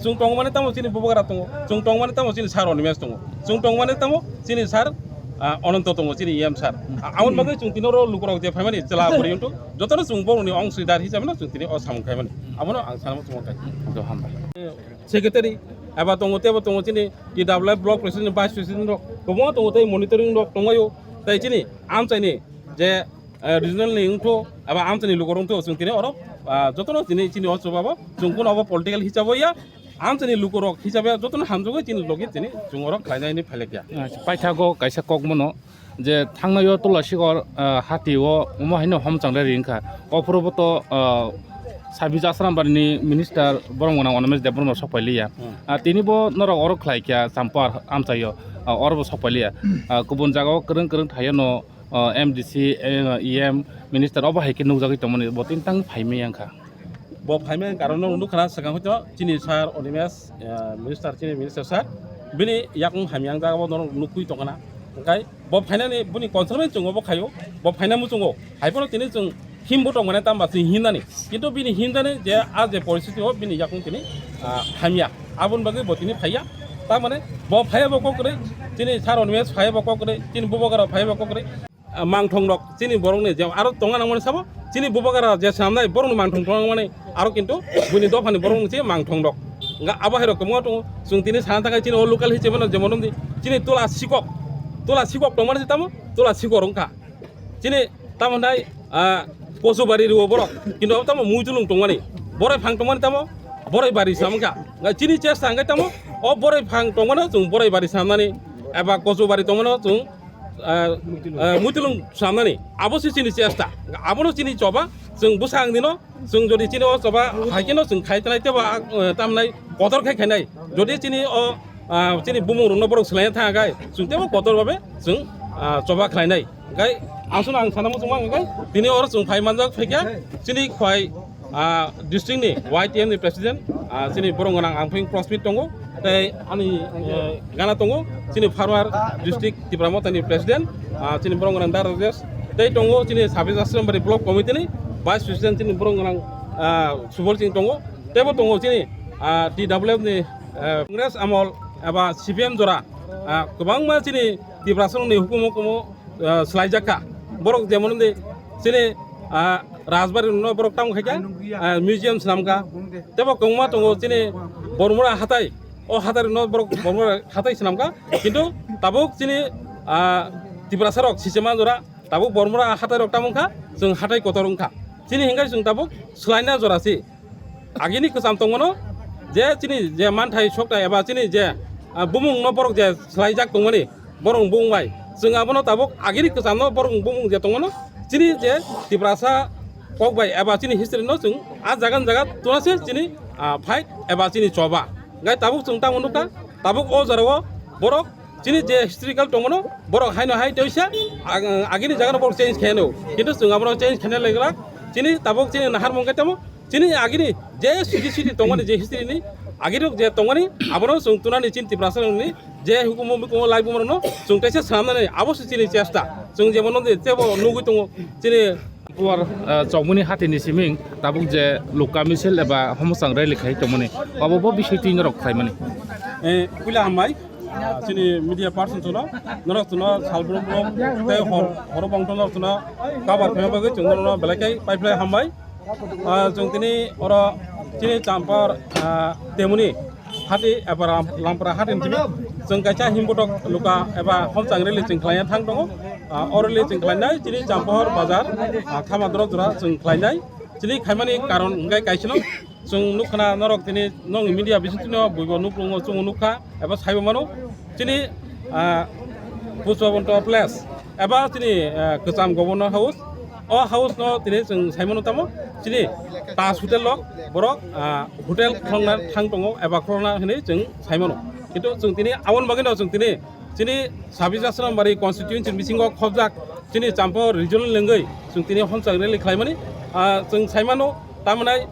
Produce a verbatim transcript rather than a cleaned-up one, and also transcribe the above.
Chwng tongmani tamo chini bubagra tongo, chwng tongmani tamo chini sir Animesh tongo, chwng tongmani tamo chini sir, ah, Ananto tongo, chini E M sir. A-, aboni bagwi chwng tini oro lukurok je phaimani chwla bwrwi wngthu, jotono chwng borokni ongsidar hisabeno chwng tini o samung khaimani. Abono ang sanamo chwng kha. Hambai. Secretary eba tongo, tebo tongo chini T W F block president, vice president rok kwbangma tongo, tei monitoring rok tonglaio, tei chini amchaini je, eh, regional ni wngthu eba amchaini lukurok wngthu, chwng tini oro, ah, jotono chini, chini o chubao chwng kuno obo political hisabo ya, amchaini lukurok hisabe jotono hamjagwi chini logi chini chwng oro khlainai hinwi phailekya. Acha, paithago kaisa kok mano je thangnaio Tulasikor, ah, hati o omo haino homchang rari wngkha. Ophuru bo to, ah, Sabija Asrambari ni minister borok gwnang Animesh Debbarma sok pailiya. Hmm. Ah, tini bo norok oro khlaikha Champar amchaio, ah, oro bo sok pailiya. Ah, kubun jagao kwrwng kwrwng thaio no, ah, M D C, eh, E M, minister obo hai khe nukjagwi tongmani bo tini tang phaimai wngkha. Bo phaimai karon no nukha na swkang hwito chini sir Animesh, eh, minister, chini minister sir, bini yakung hamya wng jaga bo norok nukwi tongkha na. Hwnkhe bo phainani boni consulment chwngo bo khaio, bo phaina muchungo. Haiphano tini chwng himbo tongmani tamba chwng himnani. Kintu bini himjani je a je poristiti o bini yakung tini, ah, hamya. Aboni bagwi bo tini phaiya. Tamani bo phaiya bo kokrwi, chini sir Animesh phaiya bo kokrwi, chini bubagra phaiya bo kokrwi. Ah, mangthong rok chini borokni je aro tongna nangmani sabo, chini bubagra je swnamnai borokni mangthong tongmani aro kintu buini dophani borokni se mangthong rok. Hwnkhe abo hai rok kwbangma tongo. Chwng tini sana thangkhe chini o local history mano jemon wngdi chini Tula Sikok, Tula Sikok tongmani se tamo Tula Sikor wngkha. Chini tamo hwnai, ah, Kosubari rwo borok, kintu abo tamo Muitulung tongmani, Boroi phang tongmani tamo Boroi bari se wngkha. Hwnkhe chini chesta hwnkhe tamo o Boroi phang tongmano chwng Boroi bari se wngmani, eba Kosubari tongmano chwng ah, ah, Muitulung swnamnani, abo se chini chesta. Abono chini choba, chwng bwsang dino, chwng jodi chini o choba hai kheno chwng khai tanai tebo, ah, tamnai kotor khai khainai. Jodi chini o, ah, chini bumung rokno borok swlaina thang khe, chwng tebo kotor babe chwng, ah, choba khlainai. Hwnkhe aswkno ang sana muchungma hwnkhe tini oro chwng phai manjak phaikha chini khwai, ah, district ni Y T M ni president, ah, chini borok gwnang ang phai cross meet tongo, tei ani, eh, gana tongo chini Farmer district Tipra Motha ni president, ah, chini borok gwnang Dara Rajesh, tei tongo chini Sabija Asrambari block committee ni vice president chini borok gwnang, ah, Subol Singh tongo, teibo tongo chini, ah, T W F ni, eh, Congress amol eba C P M jora, ah, kwbangma chini Tiprasa rokni hukumu kumu ah, swlaijakha. Borok jemon wngdi chini, ah, Rajbari no borok tamo khaikha, ah, museum swnamkha. Tebo kwbangma tongo chini Bormura hatai, o hatai no borok Bormura hatai swnamkha. Kintu tabuk chini, ah, Tiprasa rok sisima jora tabuk Bormura hatai rok tamo wngkha, chwng hatai kotor wngkha. Chini hinkhai chwng tabuk swlaina jora si. Agini kwcham tongmano je chini je manthai sokthai eba chini je, ah, bumung no borok je swlaijak tongmani borok bumung bai chwng abono tabuk agini kwcham no borok bumung je tongmano chini je Tiprasa kok bai eba chini history no chwng a jaga ni jaga tuna se chini, ah, fight eba chini choba. Hwnkhe tabuk chwng tamo nukha tabuk o jora o borok chini je historical tongmano borok haino hai teisa ag-, agini jaga no borok change khaino kintu chwng abono change khaina leglak chini tabuk chini naharmung khe tamo. Chini agini je city city tongmani je history ni agirok je tongmani abono chwng tunani chini Tiprasa rokni je hukumu mukumu lai bumarokno chwng teisa swnamnani abo se chini chesta. Chwng jemon nodi tebo nugwi tongo chini Puar, ah, chongmani hatini siming tabuk je Luka Misil eba Homochang rally khai tongmani abo bo bising twi norok khlaimani. Eh, puila hambai, ah, chini media person tuno, norok tuno salbrum brum tei hor, horo bongtong norok tuno kabar khaima bagwi chwng norokno belai khai paiphlai hambai. Ah, chwng tini oro chini Champar, ah, temuni hati eba Lam-, Lampra hati ni simi chwng kaisa himbotok Luka eba Homchang rally chwng khlaina thang tongo. Ah, o rally chwng khlainai chini Champahor bazar, ah, Khamadoro jora chwng khlainai. Chini khaimani karon hwnkhe kaisano chwng nukha na norok tini nokni media bisingtwino buibo nukrungo chwng nukha eba saibo mano. Chini, ah, Pushpabanta Place eba chini, ah, kwcham Governor House, o house no tini chwng saimano tamo chini Taj Hotel o borok, ah, hotel khulokna thang tongo eba khulokna hinwi chwng saimano. Kintu chwng tini aboni bagwino chwng tini chini Sabija Asrambari constituency bisingo khobjak chini Champahor regional ni wngwi chwng tini Homchang rally khlaimani, ah, chwng saimano tamhinai